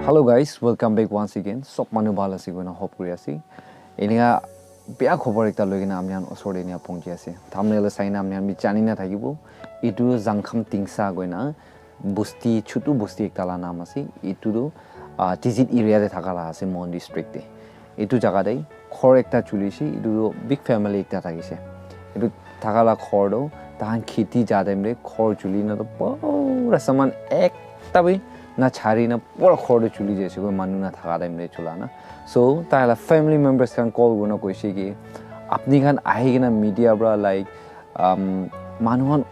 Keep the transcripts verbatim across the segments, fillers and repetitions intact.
Hello guys, welcome back once again. Sob manu bhal ase koina hope kuri ase. Enika bia khobor ekta loi kena ami khan osor te enika phuncchi ase. Thumbnail te sai na ami khan bi jani na thakibo. Etu Zangkham Tingsa koina bosti, chutu bosti ekta la naam ase. Etu tu, ah, Tizit area te thaka la ase, Mon district te. Etu jaga te ghor ekta chuli se, etu tu big family ekta thaki se. Etu thaka la ghor tu tahan kheti ja time te ghor chuli na tu pura saman ekta bi na chari na pura ghor tu chuli jai se, koi manu na thaka time te chula na. So, tai la family members khan call kurina koise ki, "Apni khan ahi kena media pra, like, um, manu khan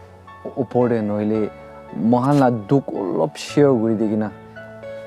upor te nohoile moikhan la dukh olop share kuri di kena,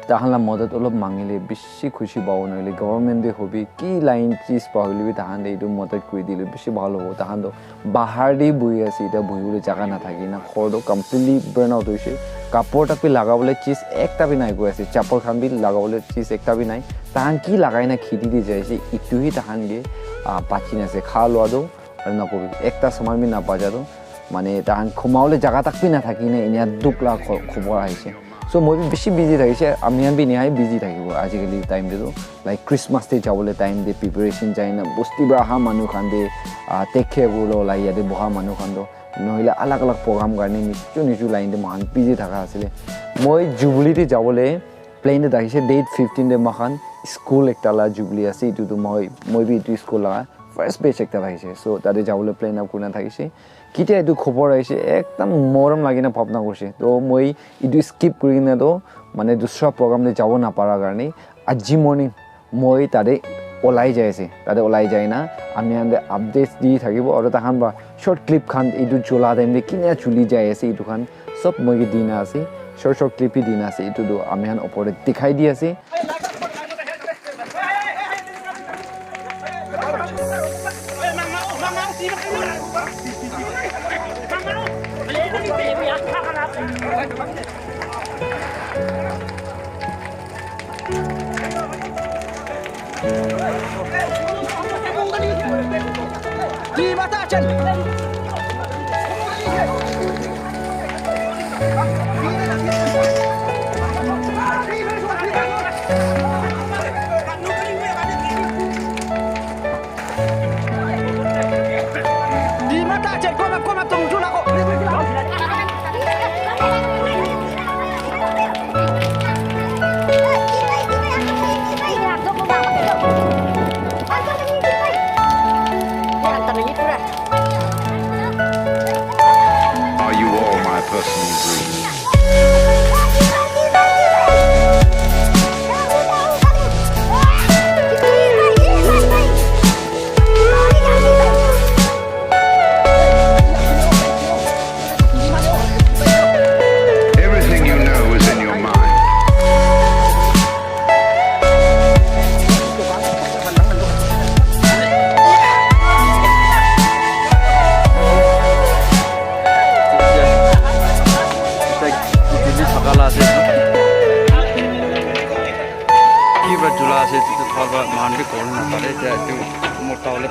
tahan la madad olop mangile bishi khushi pabo, nohoile government te hobi ki line cheez pa hoile bi tahan te etu madad kuri dile bishi bhal hobo." Tahan to bahar te buhi ase, eta buhibole jaga nathaki na, ghor to completely burn out hoise, kapor tak bi lagabole cheez ekta bi nai koi ase, chapal khan bi lagabole cheez ekta bi nai. Tahan ki lagai na kheti te jai ase, etu hi tahan ke, ah, bachi na ase, kha lua to aru nakobi, ekta saman bi nabacha to, mane, tahan khumabole jaga tak bi nathaki na, enia dukh la kho-, khobor ahise. So, moi bi bishi busy thakise, ami khan bi nihai busy thakibo ajikali time te to, like, Christmas te jabole time te preparation jai na, bosti pra aha manu khan te, ah, take care kuribole olai, yate boha manu khan to, nohoile alag alag program karne niju niju line te moikhan busy thaka asile. Moi Jubilee te jabole plan te thakise, date fifteen te moikhan school ekta la Jubilee ase, etu tu moi, moi bi etu school la first batch ekta thakise. So, tate jabole plan up kurina thakise. Ketia etu khobor ahise, ekdam morom lagi na bhabna kurse. To moi etu skip kuri kena to, mane, dusra program te jabo napara karne, aji morning moi tate olai jai ase. Tate olai jai na ami khan te updates di thakibo, aru tahan pra short clip khan etu chula time te kinika chuli jai ase, etu khan sob moi ke dina ase. Short short clip hi dina ase, etu tu ami khan opor te dikhai di ase. Are you all my personal dreams? Everything you know is in your mind. Ki pra chula ase, etu tu thor pra moikhan bi kobo na pare, etia etu mota hoile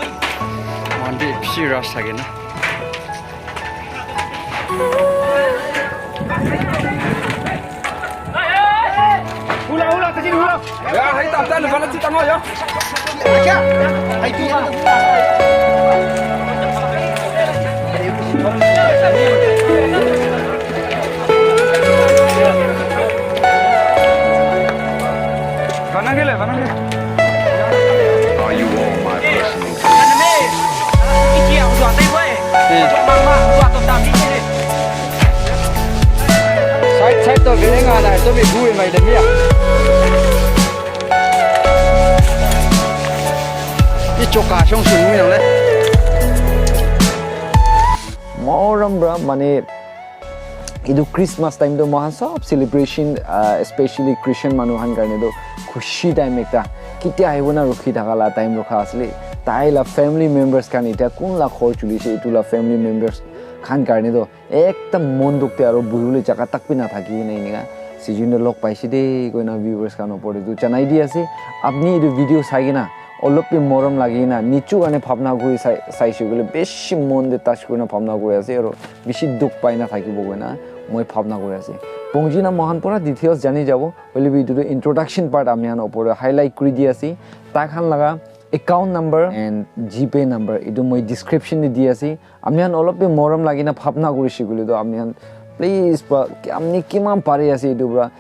moikhan bi bishi rush thake na. Hula, hula, tajin hula. Ya, hai, tap, tap, hula, tap, tap, ya. Are you all my personal dreams? Side, side to gereng ana, to bi bu mai le mia. Ichoka shong shong mi le. Morom pra, mane, etu Christmas time tu moikhan sob celebration, ah, especially Christian manu khan karne tu khushi time ekta. Ketia ahibo na rukhi thaka la time rukha asile. Tai la family members khan etia kun la ghor chuli se, etu la family members khan karne tu ekdam mon dukh te aro buhibole jaga tak bi nathaki kena enika season te log paise de koina viewers khan opor te tu janai di ase. Apni etu video sai kena olop bi morom lagi na nichu karne bhabna kuri sai saishe koile beshi mon te touch kurina bhabna kuri ase aro beshi dukh pai na thakibo koina moi bhabna kuri ase. Pongji na moikhan pura details jani jabo, hoile bi etu tu introduction part ami khan opor te highlight kuri di ase. Tai khan laga account number and GPay number etu moi description te di ase. Ami khan olop bi morom lagi na bhabna kurishe koile tu ami khan please pra ami kiman pari ase etu pra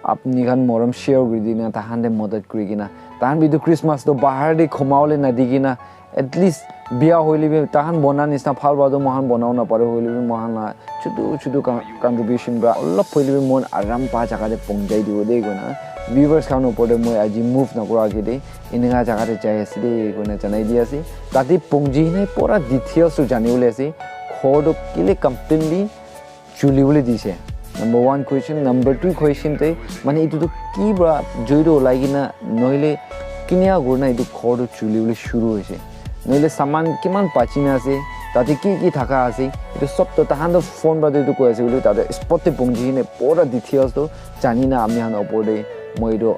apni khan morom share kuri dina tahan te madad kuri kina tahan bi etu Christmas to bahar te khumawole na di kina at least bia hoile bi tahan bona nisna bhal ba to mohan bonao na pare hoile bi mohan la chutu chutu ka- contribution pra olop hoile bi mon aram pa jaga te pongjai dibo de koina viewers khan opor te moi aji move na kura age de eninka jaga te jai ase de koina janai di ase. Tate pongji hinai pura details to jani bole ase. Khor to kile completely chuli bole dise. Number one question, number two question te mane etu tu ki pra joi to olai kina nohile kinia kurna etu khor to chuli bole shuru hoise. Nohile saman kiman bachi na ase, tate ki ki thaka ase, etu sob to tahan to phone pra to etu koi ase koile tate spot te pongji kine pura details to jani na ami khan opor te moi etu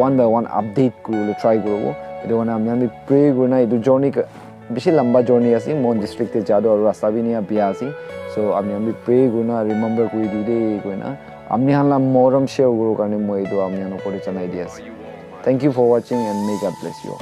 one by one update kuri bole try kuribo. Etu karne ami khan bi pray kurina etu journey ka- bishi lamba journey ase. Mon district te ja to aru rasta bi niya bia ase. So ami khan bi pray kurina remember kuri diu de koina ami khan la morom share kuru karne moi etu ami khan opor te janai di ase. Thank you for watching and may God bless you all.